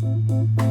Khiav ntawm peb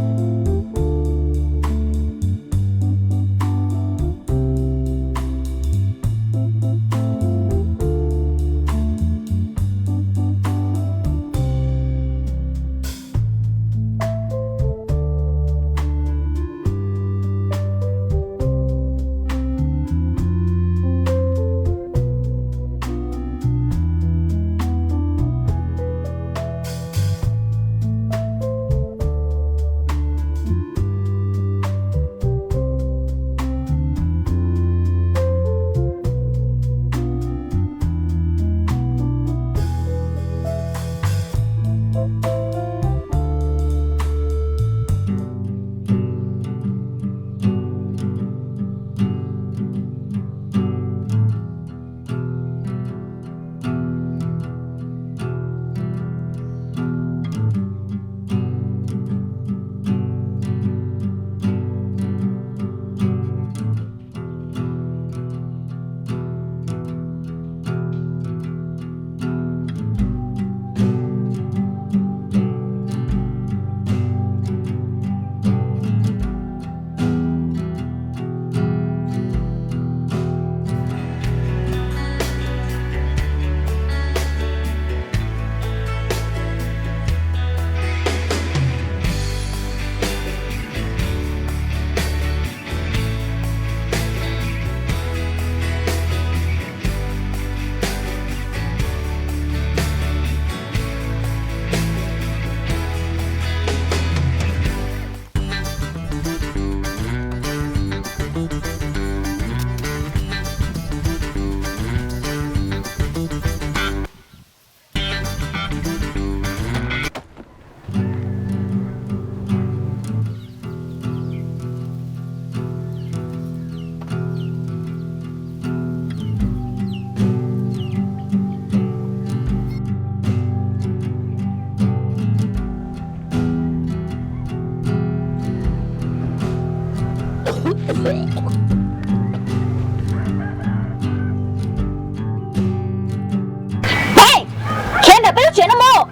lub tsev no mus.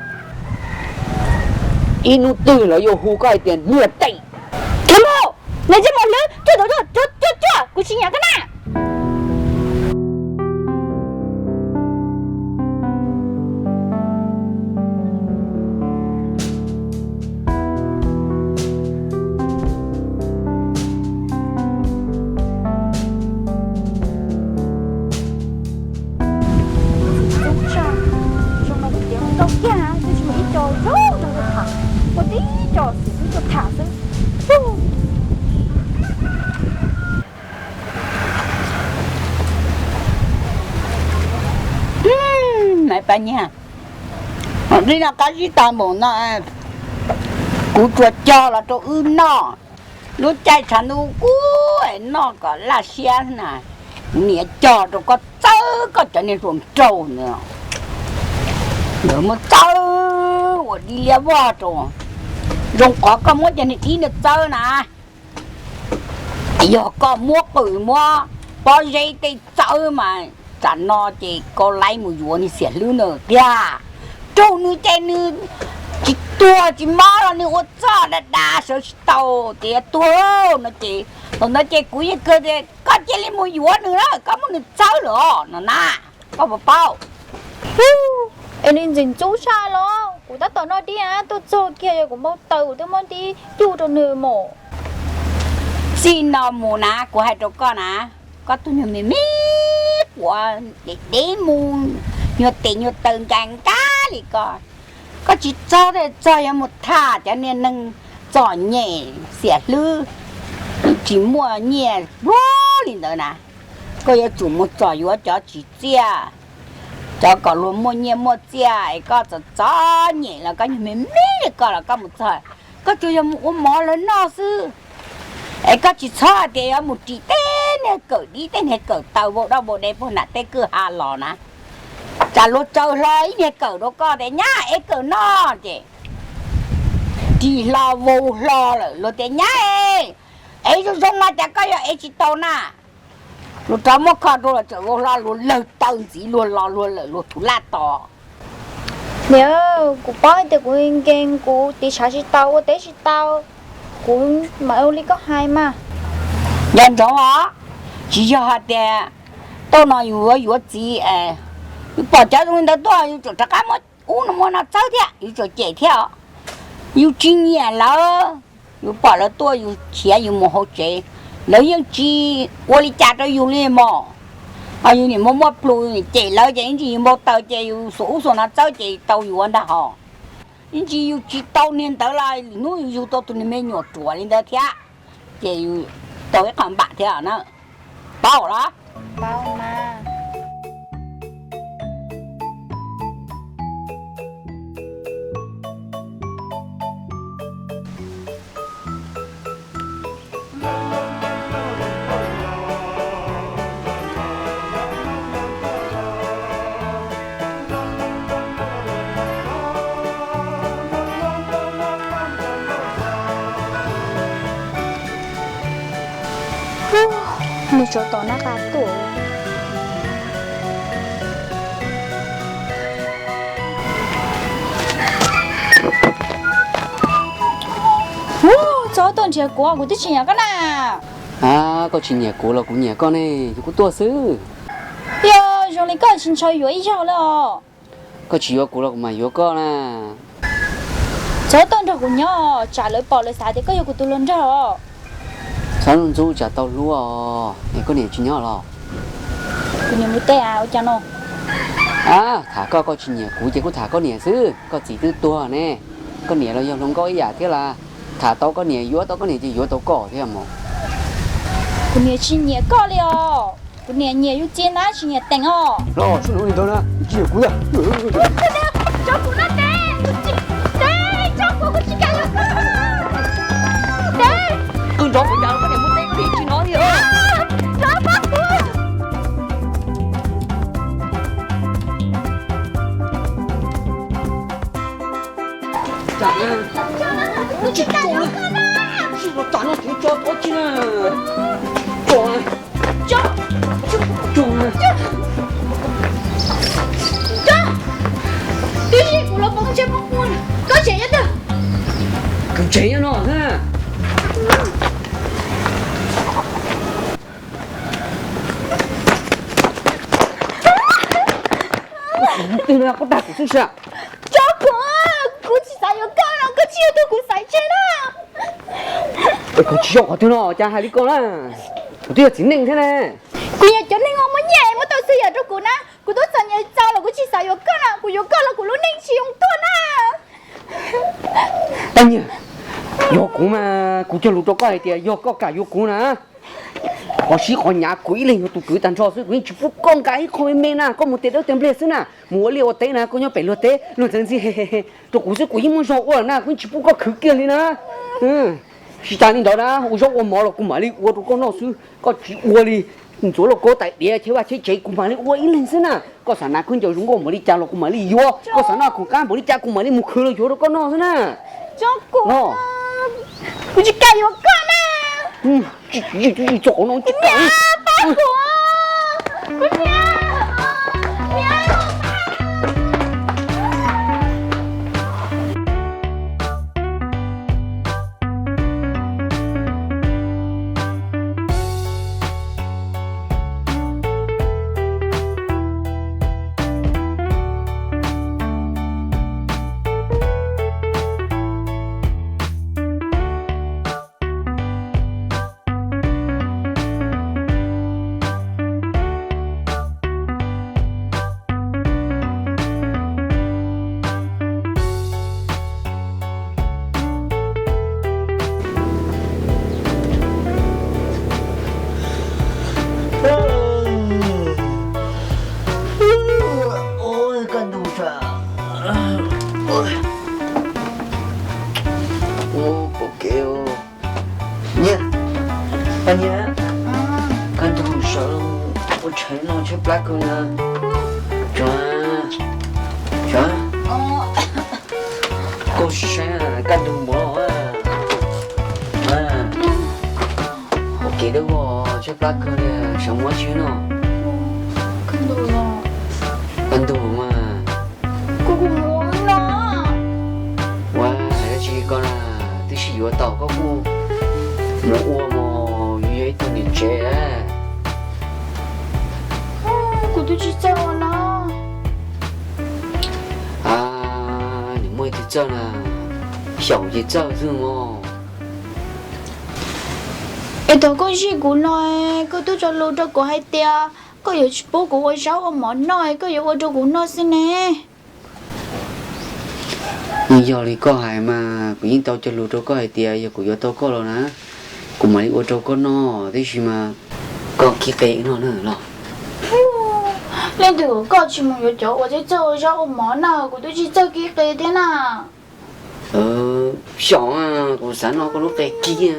Ib hnub twg lawv yuav hu koj hais tias niag teem. Khiav mus, niag ntsej muag hlwb, cuag cuag cuag, kuv tsis nyiam koj na. Zoo no kuv tias mus tau kiag, twb tsis muaj ib co zoo rau tham, muaj tib co xwb tuaj tham xwb. Maiv Paj Nyiag, li no qab zib tag npaum no, kuv tsuas cog los rau wb noj. Lub caij tshav ntuj kub noj kom laj siab na, kuv niam cog rau koj txawb koj cov niag hluas nraug ntawd, muab txawb ua dib liab vog rau. Zoo qhov koj muab cov niag dib ntawd txawb na. Yog koj muab qws muab pob zeb tej txawb mas tsam no ces koj laib mus yuav niag xiam hlwb na tiag. Raug nws ces nws tsis tuag tsis mob los nws ua txoj da da sawv tsis tau tias tuag no ces, thaum ntawd ces kuv yeej kawg tias koj cia li mus yuav nws na, koj muab nws txawb lawm no na, koj puas paub? Es nws ntxim ntxub tshaj los, kuv tab tom noj dib tuaj txog kiag yog kuv npau taws kuv twb muab dib cug rau nws mus. Txij no mus na kuv hais rau koj na, koj tus nyuag me me quav dev dev mus, nyuag tes nyuag taw nkag nkag li koj, koj tsis txog tej txog yuav mus tham cov niag neeg txom nyem xiam hlwb, tsis muaj nyiaj pluag li ntawd na. Koj yuav tsum mus txog yuav cov tsis txiaj, cov kom luag muaj nyiaj muaj txiaj es koj txom txom nyem los koj nyuag me me li koj los koj mus txog, koj tsuas yog mus ua mov lawv noj xwb. Es koj tsis txhob hais tias yuav mus ris tej niag kawm dib tej niag kawm taw vau doj vau dev puag nram tej kwj ha los na. Tsam luag tsaws hlo ib niag kawm rau koj tias nyab es kawm noj ces ris hlo vau hlo lawm luag tias nyab es, es zoo zoo no cas koj yuav ev tsis tau na. Luag rov muab kho rau los tseem vau hlo luag lawg taw ntxiv luag los luag lawm luag tus laj tos. Niam, kuv paub hais tias kuv nkees, kuv tiv tshav tsis tau, ua teb tsis tau, kuv mam ua li koj hais mas. Nco ntsoov os, tsis yog hais tias tuaj no yus yuav yuav txiv, yus pom cov zoo li ntawd tuaj yus tsum rov qab muab ub no muab no txawb thiab, yus tsum cem thiab os. Yus tsis nyiam lawv, yus pom lawv tuaj yus khiav yus mus hauv tsev, lawv yeej tsis ua li cas rau yus li mog. Ho yus niam muaj muaj plhus, yus niam cem lawv ces ib ntsis yus npau taws ces yus xuas ub xuas no txawb ces tau yuav ntag hos. Ib ntsis yus tsis tau niag ntawd los lwm hnub yus yug tau tus niag me nyuam ruam li ntawd thiab, ces yus tau ib qho npam thiab na. Paub los? Nws tsov tom nab qa tuaj. Txhob tuaj nrhiav kuv, kuv twb tsis nyiam koj na. Koj tsis nyiam kuv los kuv nyiam koj ne, kuv tuaj xwb. Yog zoo li koj tsis ntshaw yuav ib zaug li os. Koj tsis yuav kuv los kuv mam yuav koj na. Txhob tuaj nrog kuv nyob, tsam lawv pom lawv xav tias koj yog kuv tus hluas nraug. Txhob ntxub tsam tau hlub os. Es koj niam tsis nyob los? Kuv niam mus teb, ua cas no? Tham koj, koj tsis nyiam kuv ces kuj tham koj niam xwb. Koj txiv twb tuag ne, koj niam los yog hluas nkauj ib yam thiab las. Tham tau koj niam, yuav tau koj niam ces yuav tau koj thiab mog. Kuv niam tsis nyiam koj li os. Kuv niam nyiam yus txiv ntag, tsis nyiam Teem os. Los sub nuv li ntawd na, tsis nyiam kuv. Tso kuv na Teem, Teem, tso kuv, kuv tsis kam yuav koj. Teem, kuv nrov kuv ncav koj niam muab teb koj niam tsis hnov li os. Tso kuv. Tsis tso na, tsis tso no, tsis tso, tso tsis na. Tso, tso, tso, tso. Twb yog kuv los poob ntsej muag, koj tseem nyob twg? Kuv tseem nyob no na. Twg no, koj dag kuv xwb sas. Tso kuv, kuv tsis xav yuav koj los koj tsis yog tus kuv xaiv tseg na. Kuv tsis yog qhov twg no cas hais li ko na. Kuv twb yog txiv neej thiab ne. Kuv yog cov neeg uas muaj nyiaj muaj tau xwb yam rau kuv na. Kuv twb txom nyem txaus los kuv tsis xav yuav koj na, kuv yuav koj los kuv lub neej tsis yoo tuaj na. Paj Nyiag, yog kuv mas kuv cog lus rau koj hais tias yog koj kam yuav kuv na, qhov sib qhov hnyav kuv ib leeg yog tus kwv tag nrho xwb, kuv yeej tsis pub koj nqa ib qho me me na, koj mus tes dawb tes nplej xwb na, mus ua liaj ua teb na, koj nyob pem luag teb luag ntxhi ntxhi rau kuv xwb, kuv yeej muaj zog ua na, kuv yeej tsis pub koj khwv kiag li na. Tsis tas li ntawd na, ua zaub ua mov los kuv mam li ua rau koj noj xwb, koj tsis ua li, ntxuav lauj kaub tais diav cheb vaj cheb tsev kuv mam li ua ib leeg xwb na. Koj xav hnav khaub ncaws zoo nkauj mam li cas los kuv mam li yuav, koj xav noj khoom qab npaum li cas kuv mam li mus khwv los yuav rau koj noj xwb na. Kuv tsis kam yuav koj na. Tso qhov no, tsis kam. Ua kaj ntug sas. Ua pom kev. Nyiaj, Paj Nyiaj, kaj ntug sawv ua tshais no tshaib plab kawg na. Tso, tso, koj saib kaj ntug npaum no. Ua kev dawb vog tshaib plab kawg li, sawv mus ua tsi no. Kaj ntug mas. Koj na, tib si yuav tau koj kuj mus ua mog, yus yog ib tug niam tsev. Kuv twb tsis txawj ua no. A, nws muaj ib tug txawj na, xyaum ces txawj xwb mog. Es thaum koj zij kuv no, koj twb tso lus rau kuv hais tias koj yuav tsis pub kuv ua zaub ua mov noj, koj yuav ua rau kuv noj xwb ne. Yog li koj hais mas kuv yeej tau cog lus rau koj hais tias yog kuv yuav tau koj los na, kuv mam li ua rau koj noj, tiam sis mas koj kib qe noj na los. Leej twg koj tsis mus yuav cov uas txawj ua zaub ua mov na, kuv twb tsis txawj kib qe thiab na. Xyaum, kuv xav noj koj lub qe kib.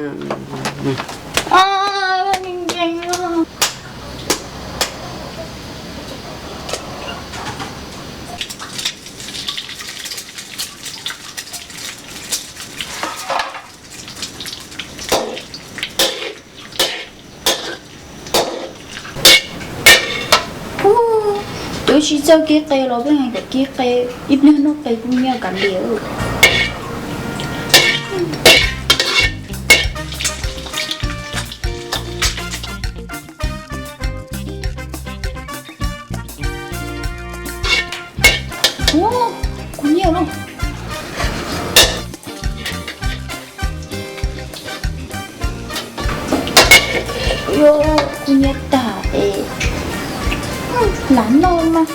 Ub, twb tsis txawj kib qe los peb heev kom kib qe, ib pliag noj qe kuj nyiaj kav liam. Ub, kuv nyiam lawm. Kuv nyiam tag es lam noj mas.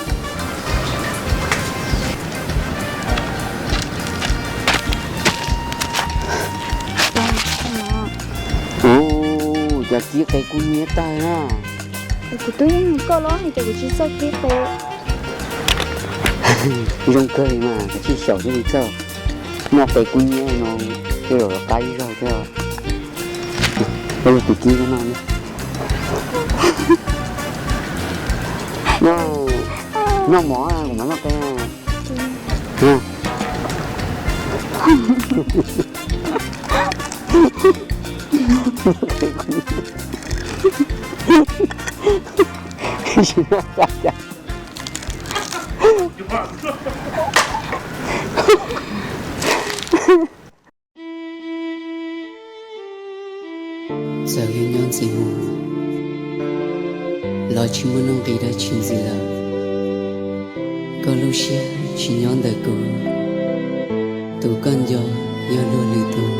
Ub, cas kib qe kuj nyiam tag na. Kuv twb yeej hais koj los hais tias kuv tsis txawj kib qe. Zoo kawg li mas, tsis xyaum xwb li txawj. Noj qe kuj nyiam no, tej zaum qab ib zaug thiab. Peb ua tus kib no ne. Noj, noj mov kuv mam noj qe. Txawm yus nyob ntxiv mus los tsis muaj nuj nqis dab tsi ntxiv lawm. Koj lub siab tsis nyob ntawm kuv, tus koj nco yog luag lwm tus.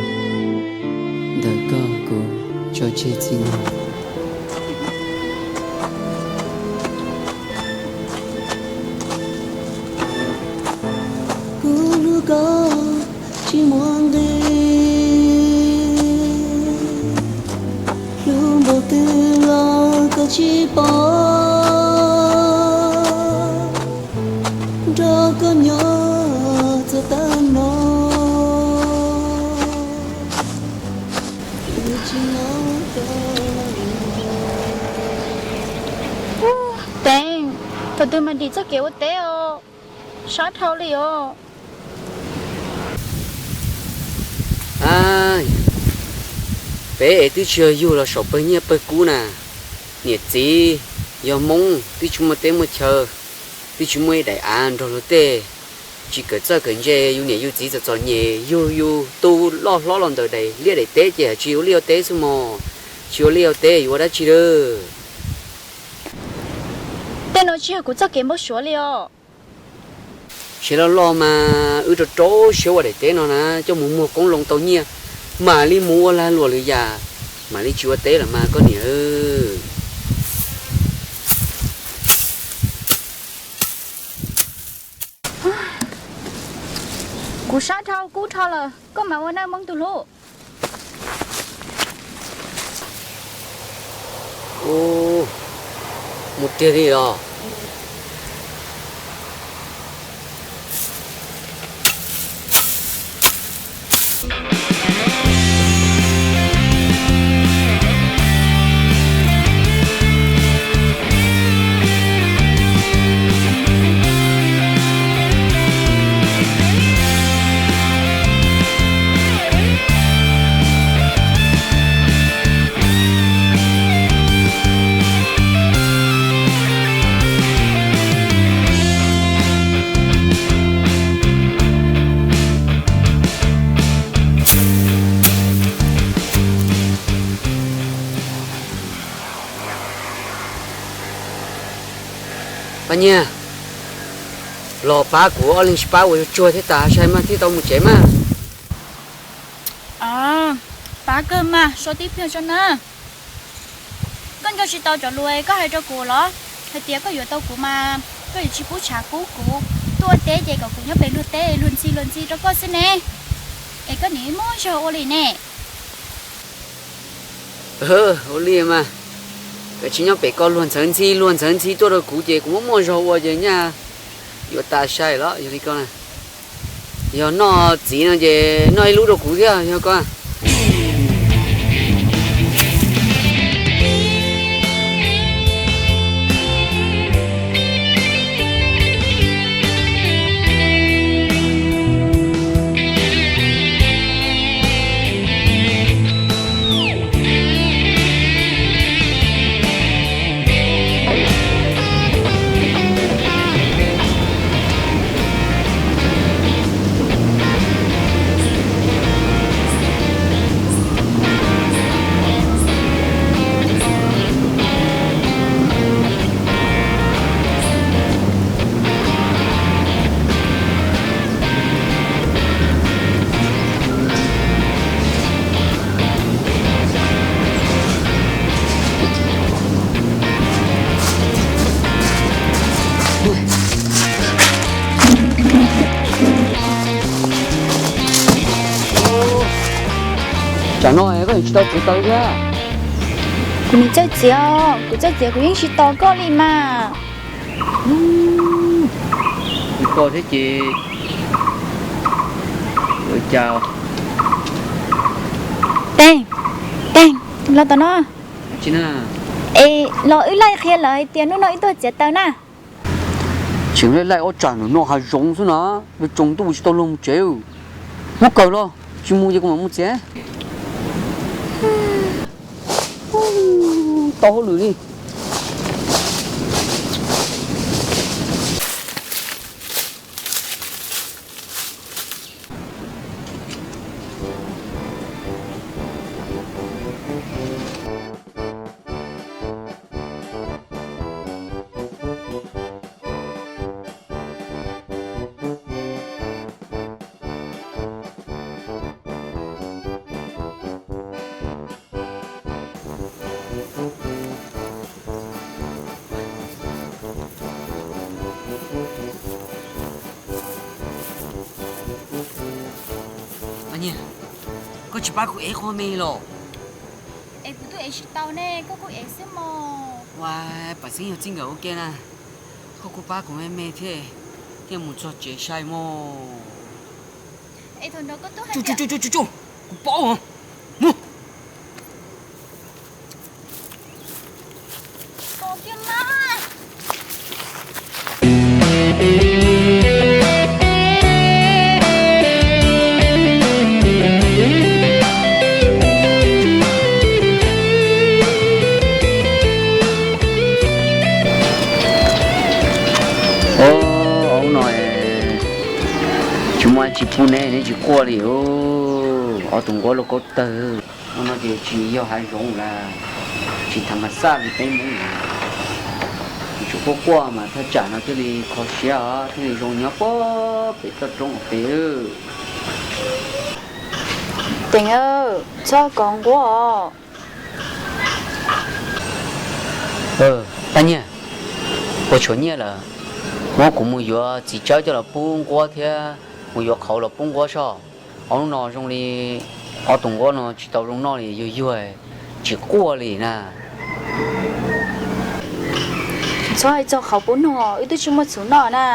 Ntawm koj kuv tso tseg txij no. Kuv hlub koj tsis muaj nqis, hlub npaum twg los koj tsis pom, nrog koj nyob txog tag no. Teev, thaum twg mas dim txoj kev ua teb os, sab dhau li os. Peb es twb tsis yog yug los saum pawg nyiaj pawg kub na, niam txiv yog Hmoob twb tsis muaj teb muaj chaw, twb tsis muaj ib daim av nrog luag tej, tsis kawm txawj kawm ntse, yus niam yus txiv txom txom nyem yug yus tu loj hlob los ntawm daim liaj daim teb ces tsis ua liaj ua teb xwb mog, tsis ua liaj ua teb yuav ua dab tsi lawm. Tej no tsis yog kuv txoj kev npau suav li os. Tsis loj loj mas wb rau rau siab ua daim teb no na, coj mus muag qoob loo tau nyiaj, mam li mus ua lag luam lwm yam, mam li tsis ua teb lawm mas koj niam. Kuv sab dhau kub dhau lawm, koj mam ua nawb Hmoob tus hlub. Mus tiag li los. Nyiag, los pab kuv, ob leeg tsis pab ua yuav tsuag thiab tas, sai mas thiaj tau mus tsev mas. Pab kawg mas, so tib pliag tso na. Koj nco tsis tau cov lus koj hais rau kuv los? Hais tias koj yuav tau kuv mas koj yuav tsis pub tshav kub kuv, tuaj ua teb ces kom kuv nyob pem luag teb luag ntxhi luag ntxhi rau koj xwb ne. Es koj nim muaj zog ua li ne. Ua li mas, koj tsis nyob pem koj luag ntxhawv ntxhi luag ntxhawv ntxhi tuaj rau kuv ces kuv muaj muaj zog ua ces nyaj yuav tas sai los yog li ko na. Yog noj txiv no ces noj ib lub rau kuv thiab yog koj. Tsam no koj tsis tau txiav taws thiab. Kuv nim txawj txiav, kuv txawj txiav kuv yeej tsis tos koj li mas. Koj thiab ces ua cas. Teeg, Teeg, los tom no. Es los wb laij qhia lawv hais tias hnub no wb tuaj txiav taws na. Tseem laij laij ob tsam no hav zoov xwb na, yuav tsaus ntuj tsis tau luag mus tsev. Muab kaws los, tsis mus ces kuv mam mus txiav. Tau hauj lwm li. Koj tsis pab kuv ev qhov me los? Es kuv twb ev tsis tau ne, koj kuj ev xwb mog. Ua, pam xeeb yog txij nkawm ua ke na, koj kuj pab kuv me me thiab, thiaj mus txog tsev sai mog. Kuv paub. Ob no tsis muaj tsis pub neb, neb tsis quaj li. Ob tug nquab loj kaub tawg. Ub no ces tsis yog hav zoov lawm, tsis tham mas xaj li peb Hmoob lawm. Tsis quaj quaj mas thaj tsam no thiaj li kho siab os, thiaj li zoo nyob puag pem toj roob pem. Teem, txhob kov nquab os. Paj Nyiaj, puas tshuav nyiaj lawm? Muab kuv mus yuav txiv tsawb coj los pub nquab thiab mus yuav qhauv los pub nquab soj. Ob hnub no zoo li ob tug nquab no tsis tau zoo noj li, yuag yuag tsis quaj li na. Txhob hais txog qhauv pub noj, wb twb tsis muaj txhuv noj na.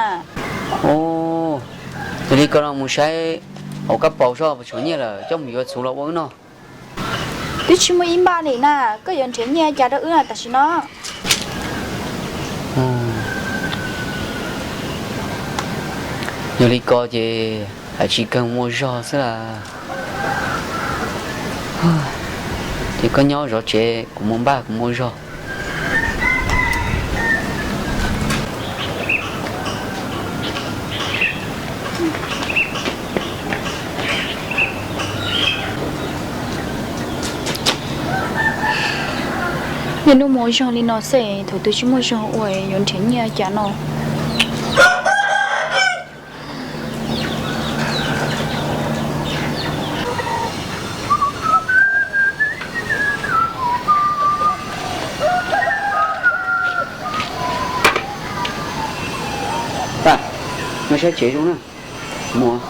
Yog li ko no mus saib hauv kab paus soj puas tshuav nyiaj lawm coj mus yuav txhuv los ua wb noj. Twb tsis muaj ib npaj li na, koj yuav nrhiav nyiaj cas rau wb tam sim no? Yog li ko ces hais tsis kawg muaj zog xwb las. Ces koj nyob zov tsev, kuv mus npaj kuv muaj zog. Niaj hnub muaj zog li no xwb, thaum twg tsis muaj zog ua yuav nrhiav nyiaj cas no. Mus saib tsev zoo na. Mus.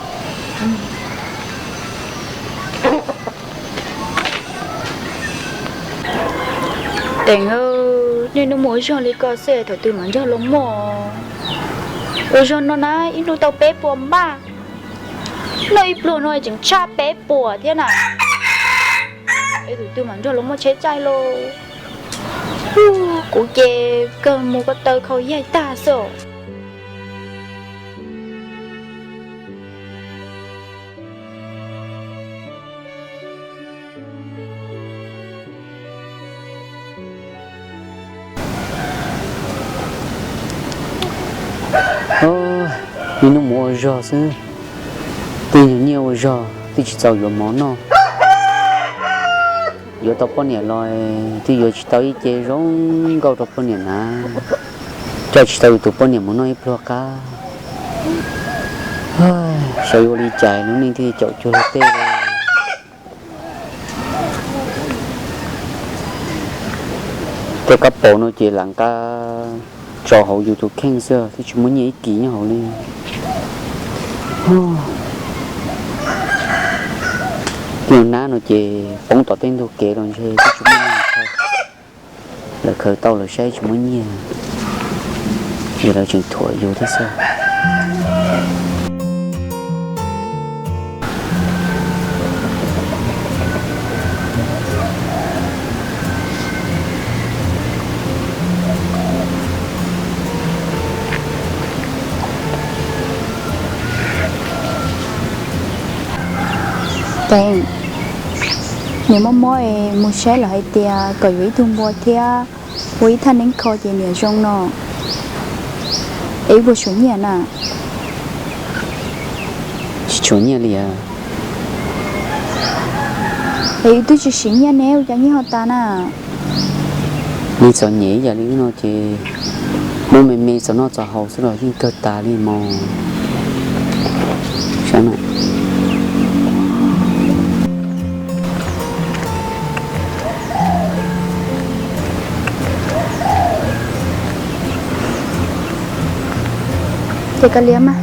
Teem, nej noj mus ua zog li ko xwb thaum twg mam nrog luag muaj? Ua zog no na ib hnub tau peb puas npaj, noj ib pluag no tseem tshaj peb puas thiab na. Es thaum twg mam nrog luag muaj tsheb caij lauj? Kuv ces kawg mus ko taw khau yaig tag xwb os. Ib hnub mus ua zog xwb, twb yog nyiaj ua zog twb tsis txaus yuav mov noj. Yuav tau poj niam los twb yuav tsis tau ib ce zoo nkauj rau poj niam na, coj tsis tau yus tus poj niam mus noj ib pluag qab. Xyov yuav ua li cas lub neej thiaj caum cuag luag tej. Tej kab paus no ces lam nqa tso hauv yus tus kheej xwb twb tsis muaj nyiaj ib kis nyob hauv li. Tej nab no ces poob tom tej ntug kev los ntshe twb tsis muaj nyiaj. Lawv khaws tau lawv saib tsis muaj nyiaj, ces lawv tseem thuam yus thiab xwb. Teem, niam mob mob es mus saib lawv hais tias kom yuav ib tug npua thiab ua ib thaj neeb kho ces niam zoo no. Es wb puas tshuav nyiaj na? Tsis tshuav nyiaj li as. Es wb twb tsis siv nyiaj ne, ua cas nyiaj ho tas na? Neeg txom nyem ib yam li wb no ces muab me me txaus noj txaus haus xwb los yeej kawg tas li mos. Saib mas. Ces kav liam mas,